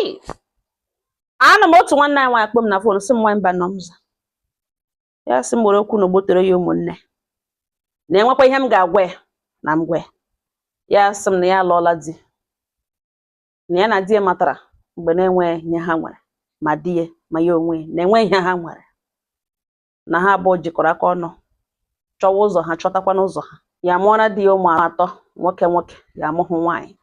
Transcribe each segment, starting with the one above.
Chai, anụ m otu nwanne anyị nwaanyị kpọ m na phone, sị m nwaanyị mba nọ m za ya, sị m were okwu na ogbotere ya ụmụnne na enwekwa ihe m ga-agwa ya na m gwa ya. Ya sị m na ya alụọla di, na ya na di ya matara mgbe na-enweghị ihe ha nwere, ma di ya ma ya onwe ya na-enwe ihe ha nwere, na ha abụọ jikọrọ aka ọnụ chọwa ụzọ ha, chọtakwa n'ụzọ ha. Ya mụọra di ya ụmụ atọ, nwoke nwoke, ya amụhụ nwaanyị.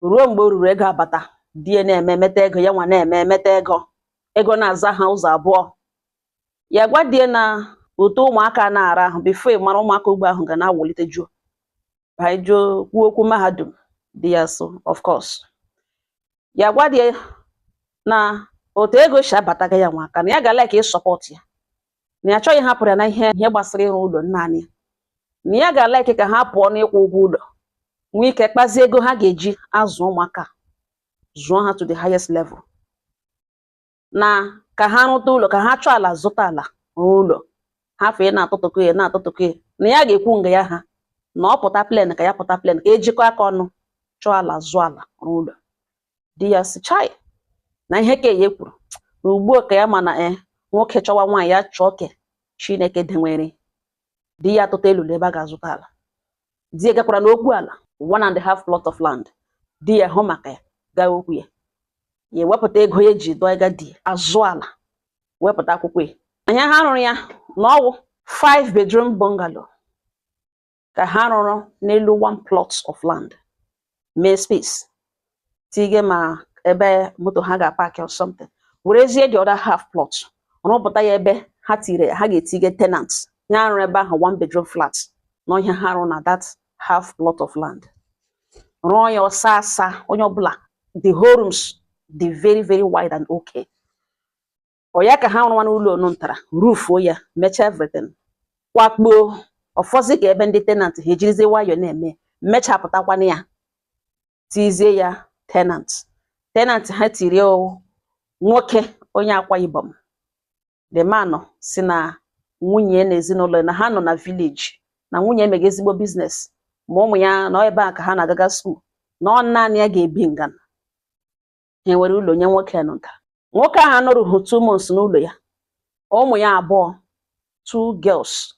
Ruo mgbe o ruru ego abata, di ya na-eme emeta ego, ya nwa na-eme emeta ego, ego na-aza ha ụzọ abụọ. Ya gwa di ya na ụtọ ụmụaka na-ara ahụ before ị mara ụmụaka ugbo ahụ ga na-awụlite juo anyị juo kwuo okwu mahadum. Di ya so of course. Ya gwa di ya na otu ego si abataga ya nwa aka, na ya ga like ịsupport ya, na ya achọghị ịhapụrụ ya na ihe gbasara ịrụ ụlọ naanị ya, na ya ga like ka ha pụọ n'ịkwụ ụgwọ ụlọ, nwee ike kpazie ego ha ga-eji azụ ụmụaka, zụọ ha to the highest level, na ka ha rụta ụlọ, ka ha chọọ ala, zụta ala, rụọ ụlọ ha fee na-atụtụkọ ya na-atụtụkọ ya, na ya ga-ekwu nga ya ha na ọ pụta plan, ka ya pụta plan, ka ejikọ aka ọnụ chọọ ala, zụọ ala, rụọ ụlọ. Di ya sị chai, na ihe ka ya kwuru na ugbu a ka ya ma na nwoke chọwa nwaanyị, ya chọọ ke Chineke denwere. Di ya atụta elulu ebe a ga-azụta ala. Di ya gakwara n'okwu ala, 1.5 plot of land. Di ya hụ maka ya gaa okwu ya, ya ewepụta ego ya eji dọọ ịga di azụ ala, wepụta akwụkwọ ya. Ihe ha rụrụ ya na ọwụ 5 bedroom bungalow ka ha rụrụ n'elu one plot of land, mee space tige ma ebe moto ha ga-apark or something, werezie the other half plot rụpụta ya ebe ha tire ha ga-etige tenant ya rụrụ ebe ahụ one bedroom flat. Na ihe ha rụ na that half plot of land, rụọ ya ọsa asa, onye ọbụla, the whole rooms dị very very wide and okay. Ọ ya ka ha rụwa n'ụlọ onu ntara rufuo ya, mechaa everything, kwakpuo ọfọzi ka ebe ndị tenant ha ejirizie nwayọọ na-eme mechapụtakwana ya, tizie ya tenant. Tenant ha tiri o nwoke onye Akwa Ibom. The man si na nwunye na ezinụlọ na ha nọ na village, na nwunye emega ezigbo business, ma ụmụ ya nọ ebe a ka ha na-agaga school, na ọ naanị ya ga-ebi ngana. Ha nwere ụlọ nye nwoke nọ nta. Nwoke ahụ anọrụghị 2 months n'ụlọ ya, ụmụ ya abụọ, two girls,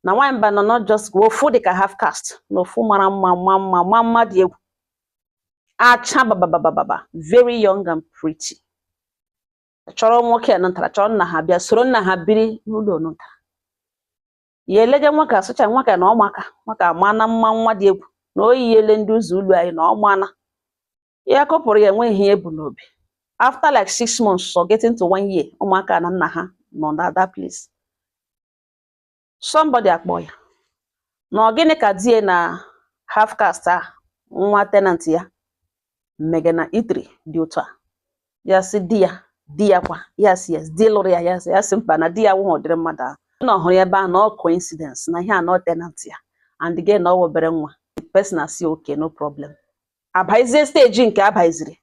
na nwanyị mba nọ, not just ofu dị ka half caste, na ofu mara mma mma mma mma mma dị egwu, acha bababababa, very young and pretty. Chọrọ nwoke nọ ntara, chọrọ nna ha bịa soro nna ha biri n'ụlọ nta. Ya elege nwoke asụcha nwoke na ọmaka nwoke ama na mma nwa dị egwu, na oyi ele ndị ụzọ ụlọ anyị na ọmana ya kọpụrụ ya, enweghị ihe ebu n'obi. After like 6 months or getting to one year, ụmụaka na nna ha nọ na that place, somebody akpọ ya na ọ gịnị ka die na half caste a nwa tenant ya mmege na itri dị otu a. Ya sị di ya, di ya kwa, ya sị yes, di lụrụ ya. Ya sị, ya sị mba, na di ya wụghị ụdịrị mmadụ ahụ, na ọ hụrụ ya ebe a na ọ coincidence, na ihe a na ọ tenant ya and again na ọ obere nwa. The person asị okay, no problem. Abazie stage nke abaiziri,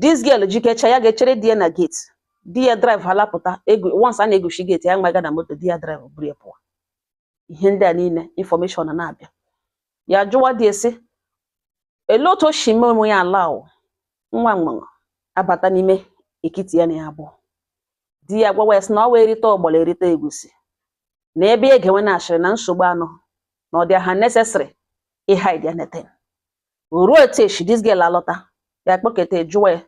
this girl jikecha ya ga-echere di ya na gate. Di ya drive halapụta ego once a na-egosi gate ya gbaga na moto di ya drive buru ya pụọ. Ihe ndị a niile, information na-abịa. Ya jụwa di esi elee otu o si mee onwe ya ala o nwa mmanụ abata n'ime ekiti ya na ya abụọ. Di ya gwawa ya sị na ọ wee erite ọgbọlọ, erite egusi, na ebe egewe na ashịrị na nsogbu anọ, na ọ dị ha necessary ịhide anything. Ruo etu echi this girl alọta, ya kpọketa jụwa ya,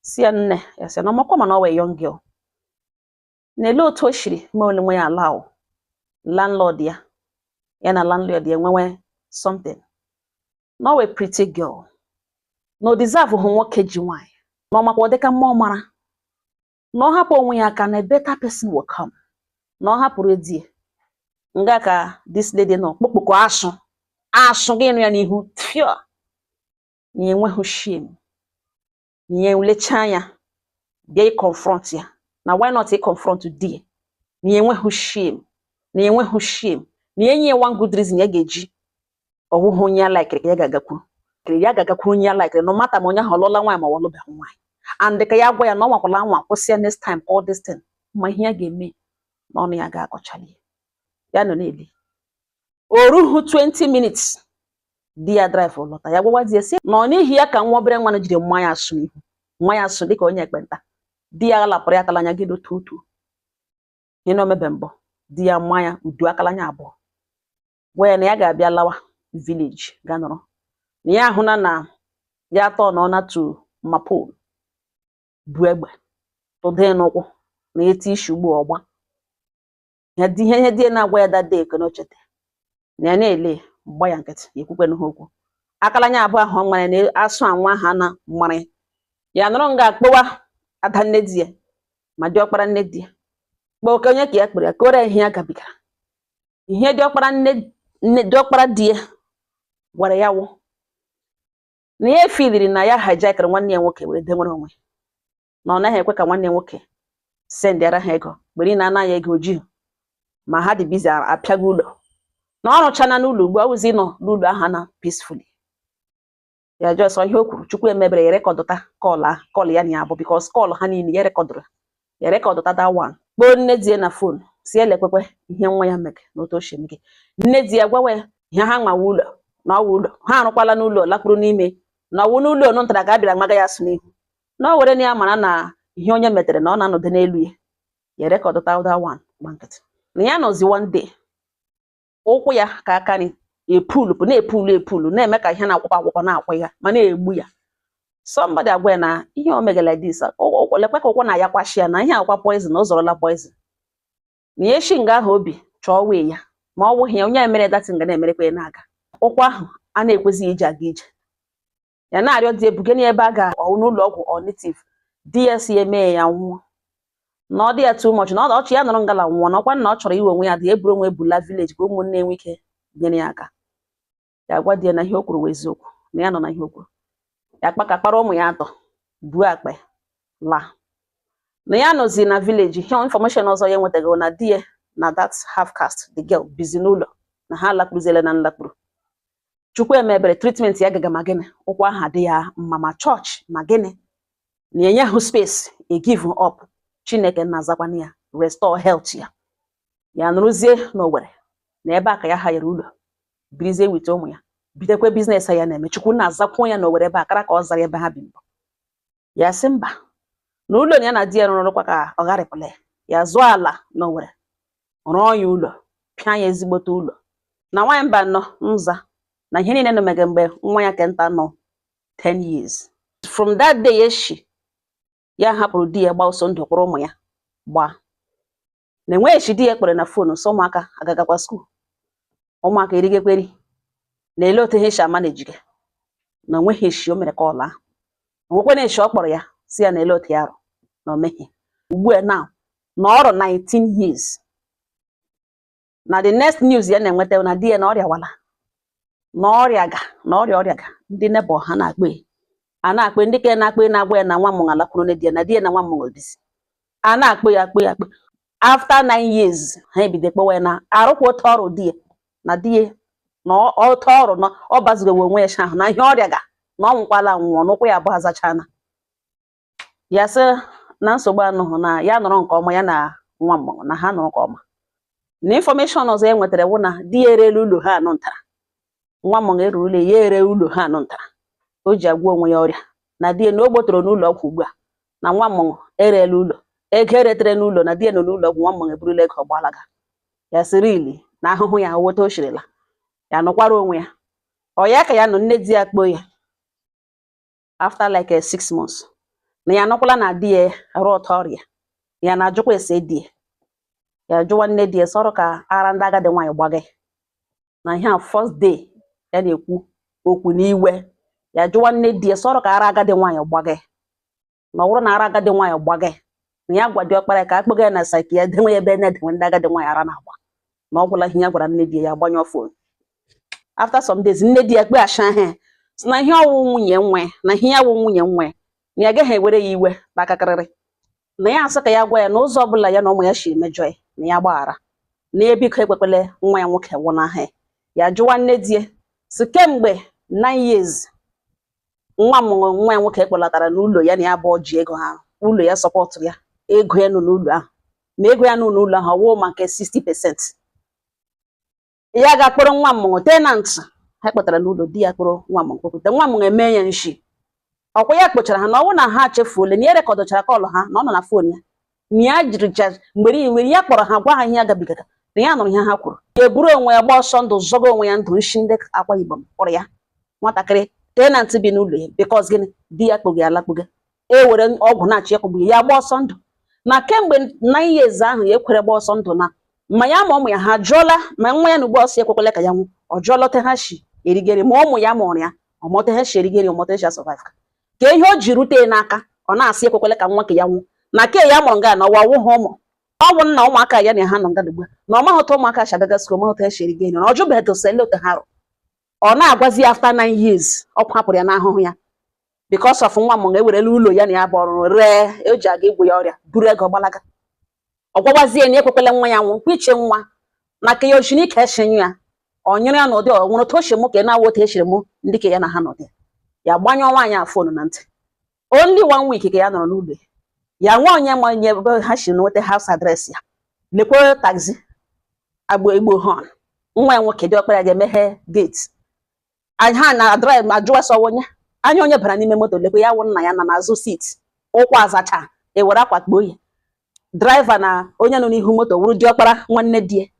si ya nne ya sị na ọmakwa mana ọ wee young girl, na ele otu o shiri mee onwe ya ala o landlord ya, ya na landlord ya enwewe something, na ọ wee pretty girl, na o deserve hụ nwoke ji nwaanyị, na ọ makwa ọ dịka mmụọ mara, na ọ hapụ onwe ya aka na a better person will come, na ọ hapụrụ di ya nga. Ka this lady nọ kpokpoko asụ asụ gị nụ ya n'ihu fio, na ya enweghị shame, na ya lechaa anya bịa ị confront ya, na why not ị confront di ya, na ya enweghị shame, na ya enweghị shame, na ya enye ya one good reason ya ga-eji ọwụghị onye ya likere ka ya ga-agakwuru, ya ga-agakwuru onye ya likere, no matter ma onye ahụ ọlụọla nwaanyị ma ọ lụbeghị nwaanyị, and ka ya gwa ya na ọ nwakwala anwa kwụsị ya next time all this thing, ma ihe ya ga-eme n'ọnụ ya ga-akọchali ya. Ya nọ na-eli o ruhu 20 minutes. Di ya drive lọta, ya gwawa di ya sị na ọ n'ihi ya ka nwa obere nwa jiri mma ya asụ n'ihu, nwa ya asụ dịka onye ekpenta. Di ya lapụrụ ya akala anya gị otu otu ihe na omebe mbụ. Di ya mma ya udu akala anya abụọ, gwa ya na ya ga-abịa lawa village ga nọrọ na ya ahụna na ya atọ na ọ na-atụ mapol bu egbe tụda ya n'ụkwụ na eti isi ugbu ọgba ya. Di ihe di ya na-agwa ya that day ka na ochete na ya na-ele mgba ya nkịtị, ya ekwukwenụ ha okwu. Akala anya abụọ ahụ ọ mara na asụ anwa ha na mara ya nọrọ nga akpọwa ada nne di ya ma diọkpara nne di ya kpọọ oke onye ka ya kpere ya kọrọ ya ihe ya gabigara. Ihe diọkpara nne nne diọkpara di ya gwara ya wụ na ya efiliri na ya hijackere nwanne ya nwoke were denwere onwe, na ọ naghị ekwe ka nwanne ya nwoke sendịara ha ego mgbe niile, anaghị ego ji ma ha dị busy apịago ụlọ na ọ rụchana n'ụlọ ugbu a wụzi nọ n'ụlọ ahụ na peacefully. Ya just ihe o kwuru, Chukwu emebere ya recordụta call ahụ, call ya na ya abụ, because call ha niile ya recordụrụ, ya recordụta that one, kpọọ nne di ya na phone si elekwekwe ihe nwa ya mege na otu o si emege. Nne di ya gwawa ya ihe ha nwawa ụlọ na ọwa ụlọ ha arụkwala n'ụlọ lakpuru n'ime na ọwụ n'ụlọ onu ntara ka a bịara maga ya asụ n'ihu, na o were na ya mara na ihe onye metere na ọ na-anọdụ n'elu ya. Ya recordụta that one, gba nkịtị na ya nọzi. One day ụkwụ ya ka aka nri epulu na-epulu epulu na-eme ka ihe na-akwụkwọ akwụkwọ na-akwụ ya ma na-egbu ya. Somebody agwa ya na ihe o megara like this, lekwe ka ụkwụ na-ayakwashi ya na ihe akwa poison na ọ zọrọla poison na ya eshi nga ahụ obi chọọ wee ya ma ọ wụghị ya onye mere datin ga na-emerekwa ya na-aga ụkwụ ahụ a na-ekwezighị iji aga ije. Ya na-arịọ di ebuga n'ebe a ga ọwụ n'ụlọ ọgwụ ọ native. Di ya si ya mee ya nwụọ na ọ dị ya too much na ọ ọchị ya nọrọ ngala nwụọ na ọkwa na ọ chọrọ iwe onwe ya dị eburu onwe ebula village ka ụmụnne enwe ike nyere ya aka. Ya gwa di ya na ihe o kwuru wụ eziokwu, na ya nọ na ihe o kwuru. Ya kpakakpara ụmụ ya atọ buo akpa laa na ya nọzi na village. Ihe information ọzọ ya enwetaghị na di ya na that half caste the girl bizi n'ụlọ na ha lakpuruziele na nlakpuru. Chukwu emebere treatment ya gaga ma gịnị ụkwụ ahụ adị ya mma ma chọọchị ma gịnị na enye hụ space e give up. Chineke na-azakwana ya, restore health ya. Ya nụrụzie n'Owerri na ebe a ka ya hayere ụlọ birizie wite ụmụ ya, bidokwe business ya na-eme. Chukwu na-azakwuo ya n'Owerri ebe a kara ka ọ zara ebe ha bi mbụ. Ya sị mba, na ụlọ na ya na di ya rụrụkwa ka ọ gharịpụla ya. Ya zụọ ala n'Owerri, rụọ ya ụlọ, pịa ya ezigbote ụlọ na nwaanyị mba nọ nza na ihe niile nọ mege mgbe nwa ya kenta nọ 10 years. From that day eshi ya hapụrụ di ya gba ọsọ ndụ kwụrụ ụmụ ya gbaa na enweghị echi di ya kpere na phone sọ ụmụaka agagakwa school, ụmụaka erigekweri na ele otu ihe si ama na ejige na onweghị eshi o mere ka ọ laa. Onwekwana eshi ọ kpọrọ ya si ya na ele otu ya arụ na o meghị. Ugbu a now na ọrụ 19 years na the next news ya na-enweta na di ya na ọrịa wala na ọrịa ga na ọrịa ọrịa ga ndị neighbour ha na-akpọ ya a na-akpọ ndị ka na-akpọ na-agwa ya na nwa mmụọ alakwuru na di ya na di ya na nwa mmụọ bizi a na-akpọ ya akpọ ya akpọ. After 9 years ha ebido kpọwa ya na arụkwa otu ọrụ di ya na di ya na otu ọrụ na ọ bazigowe onwe ya ahụ na ihe ọrịa ga na ọ nwụkwala nwụọ n'ụkwụ ya abụọ azachana. Ya sị na nsogbu anụghị na ya nọrọ nke ọma, ya na nwa mmụọ na ha nọrọ nke ọma. Na information ọzọ e nwetara wụ na di ya erela ụlọ ha anọ ntara nwa mmụọ erurula ya ere ụlọ ha anọ ntara o ji agwọ onwe ya ọrịa na di ya na o gbotoro n'ụlọ ọgwụ ugbu a na nwa mmụọ erela ụlọ ego eretere n'ụlọ na di ya nọ n'ụlọ ọgwụ, nwa mmụọ eburula ego ọgbalaga. Ya sịrị ili na ahụhụ ya weta o shirila ya nọkwara onwe ya ọ ya ka ya nọ. Nne di ya kpoo ya after like 6 months na ya anọkwala na di ya arụ ọtọ ọrịa ya na-ajụkwa ese di ya. Ya jụwa nne di ya sọrọ ka ara ndị agadi nwaanyị gbaga na ihe a first day ya na-ekwu okwu n'iwe. Ya jụwa nne di ya sọrọ ka ara agadi nwaanyị gbaga na ọ bụrụ na ara agadi nwaanyị gbaga na ya gwa diọkpara ya ka a kpọga ya na psych ya denwe ya ebe na-edenwe ndị agadi nwaanyị ara na-agba na ọ gwụla ihe ya gwara nne di ya. Ya gbanyụọ phone. After some days nne di ya kpeghachi ahịa sị na ihe ọwụ nwunye nwe na ihe ya wụ nwunye nwe na ya agaghị ewere ya iwe kpakakarịrị na ya asị ka ya gwa ya na ụzọ ọbụla ya na ụmụ ya si mejọ ya na ya gbaghara na ya biko ekwekwele nwa ya nwoke nwụnahụ ya. Ya jụwa nne di ya si kemgbe 9 years nwa m nwa ya nwoke kpọlatara n'ụlọ ya na ya abụọ ji ego ha ụlọ ya supportụrụ ya ego ya nọ n'ụlọ ahụ ma ego ya nọ n'ụlọ ahụ ọwụ maka 60% ya ga-akpọrọ nwa mmụọ tenant Ha kpọtara n'ụlọ di ya kpọrọ nwa m kpọpụta nwa m eme ya nshi. Ọkwa ya kpochara ha na ọnwụ na ha chefuole na ya recordụchara call ha na ọ nọ na phone ya, na ya jiricha mgbe niile ya kpọrọ ha gwa ha ihe ya gabigaga, na ya nụrụ ihe ha kwuru. Ya eburu onwe ya gba ọsọ ndụ, zọga onwe ya ndụ. Nshi ndị Akwa Ibom kpọrọ ya nwatakịrị tenant bi n'ụlọ ya, because gịnị? Di ya kpoge alakpoge, e were ọgwụ na-achị ịkpọgbu ya, ya gba ọsọ ndụ. Na kemgbe 9 years ahụ ya ekwere gba ọsọ ndụ na ma ya ma ụmụ ya ha jụọla ma nwa ya na ugbu ọsọ ekwekwala ka ya nwụ. Ọ jụọla ote ha shi erigeri, ma ụmụ ya mụrụ ya ọmọte ha shi erigeri, ọmọte ha shi survive, ka ihe o ji rute ya n'aka. Ọ na-asị ekwekwala ka nwa ka ya nwụ na ke ya mụrụ nga na ọwa wụghị ụmụ ọ bụ nna ụmụaka ya na ha nọ nga ugbu a, na ọ maghị otu ụmụaka si agaga school, ọmaghị otu ha si erigeri, na ọ jụbeghị dosele otu ha rụ. Ọ na-agwazi ya after 9 years ọ kwapụrụ ya n'ahụhụ ya because of nwa m ewerela ụlọ ya na ya bụ ọrụ ree eji aga igwu ya ọrịa, buru ego gbalaga. Ọ gwawazie na ekwekwala nwa ya nwụ kwiche nwa na ka ya oshinike eshinyu ya ọ nyere ya n'ụdị ọ nwere otu o si mụ ka ị na-awụ otu esiri mụ ndị ka ya na ha nọdị. Ya gbanyụọ nwaanyị a phone na ntị. Only one week ka ya nọrọ n'ụlọ ya, nwa onye ma onye ebe ha si nweta house address ya. Lekwa taxi agba egbo họn, nwa ya nwoke dị ọkpara ya ga-emeghe gate ha na drive ma jụọ sọ onye anya onye bara n'ime moto. Lekwa ya wụ nna ya nọ n'azụ seat, ụkwụ azacha, ewere akwa kpuo ya. Driver na onye nọ n'ihu moto wụrụ diọkpara nwanne die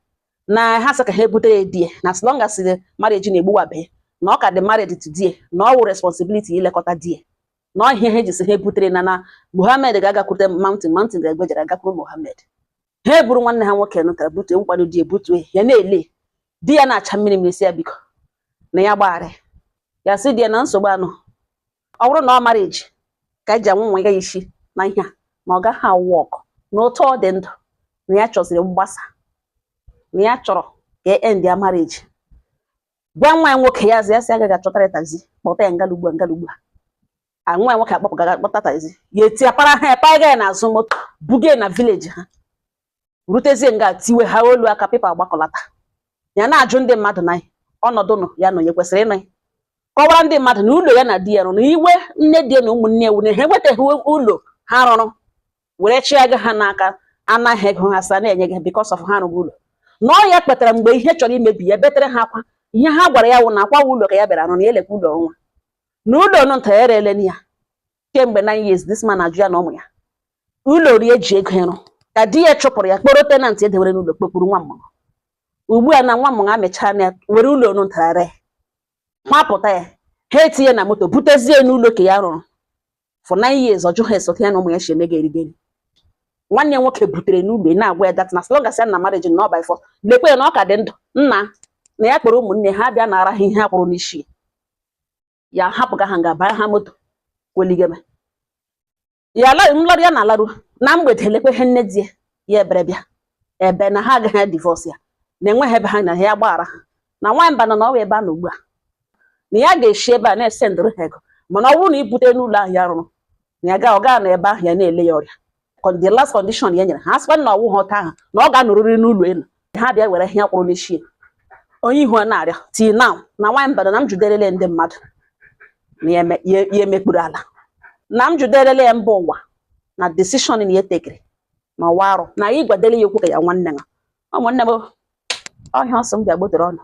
na ha sị ka ha ebutere ya die, na as long as the marriage na-egbuwabe na ọ ka dị married to die, na ọ wụ responsibility ilekọta die, na ọ ihe ha ejisi ha ebutere na Muhammed ga-agakwute mountain, mountain ga-egbejere agakwuru Muhammed. Ha eburu nwanne ha nwoke nụtara butue nkwado di ebutue ya, na-ele di ya na-acha mmiri mmiri, si ya biko na ya gbaghara ya. Sị di ya na nsogbu anụ ọ bụrụ na ọ marriage ka eji anwụ nwa ya isi na ihe a na ọ gaghị awụ ọkụ na otu ọ dị ndụ, na ya chọziri mgbasa, na ya chọrọ ka e end ya marriage. Gwa nwa ya nwoke ya zi ya sị agaghị achọtara ya taxi, kpọta ya ngalugbu a ngalugbu a. Nwa ya nwoke akpọpụ gaga kpọta taxi, ya eti apara ha ya ya n'azụ moto, buga ya na village ha. Rutezie nga tiwe ha olu aka pipa agbakọlata. Ya na-ajụ ndị mmadụ na ọnọdụ nọ ya nọ ya kwesịrị ịnọ ya, kọwara ndị mmadụ na ụlọ ya na di ya rụrụ, iwe nne di ya na ụmụnne ewu na ha enwetaghị ụlọ ha rụrụ were chịaga ha n'aka, anaghị ego ha sa na-enye gị because of ha rụrụ ụlọ na ọ ya kpatara mgbe ihe chọrọ imebi ya betere ha akwa. Ihe ha gwara ya wụ na akwa ụlọ ka ya bịara arụ na ya elekwa ụlọ nwa na ụlọ nụ nta erele ya kemgbe 9 years. This man ajụ ya na ụmụ ya ụlọ rie ji ego ịrụ ka di ya chụpụrụ ya, kpọrọ tenant edewere n'ụlọ kpokpuru nwa mmụọ. Ugbu a na nwa mmụọ amịchaa na ya were ụlọ nụ ntara ree, mapụta ya, ha etinye na moto butezie n'ụlọ ka ya rụrụ for 9 years. Ọ jụghị esote ya na ụmụ ya si eme ga erigeri. Nwanne ya nwoke butere n'ụlọ na-agwa ya that na as long as ya na marriage na ọ by force, lekwe ya na ọ ka dị ndụ nna na ya kpọrọ ụmụnne ha bịa nara ha ihe ha kwụrụ n'isi ya, hapụga ha nga baa ha moto kweligebe ya ala nlọrụ ya na-alaru na mgbede. Lekwe ihe nne di ya ya ebere bịa ebe na ha agaghị divorce ya, na enweghị ebe ha na ya gbaghara ha na nwaanyị mba nọ na ọwa ebe a nọ ugbu a, na ya ga-esi ebe a na-esendịrị ha ego, mana ọ bụrụ na ibute n'ụlọ ahụ ya rụrụ na ya ga ọ gaa na ebe ahụ ya na-ele ya ọrịa. The last condition ya nyere ha, sịkwa na ọwụ ha ọta ahụ na ọ ga-anọrịrị n'ụlọ elu ha bịa were ihe ya kwụrụ n'isi ya. Onye ihu a na-arịọ till now na nwaanyị mba na m juderele ndị mmadụ na ya ya emekpuru ala na m juderele ya mba ụwa na decision na ya tekere na ọwa arụ na anyị gwadele ya okwu ka ya nwanne ya ụmụnne m ọhịa ọsọ m bịa gbotere ọnụ.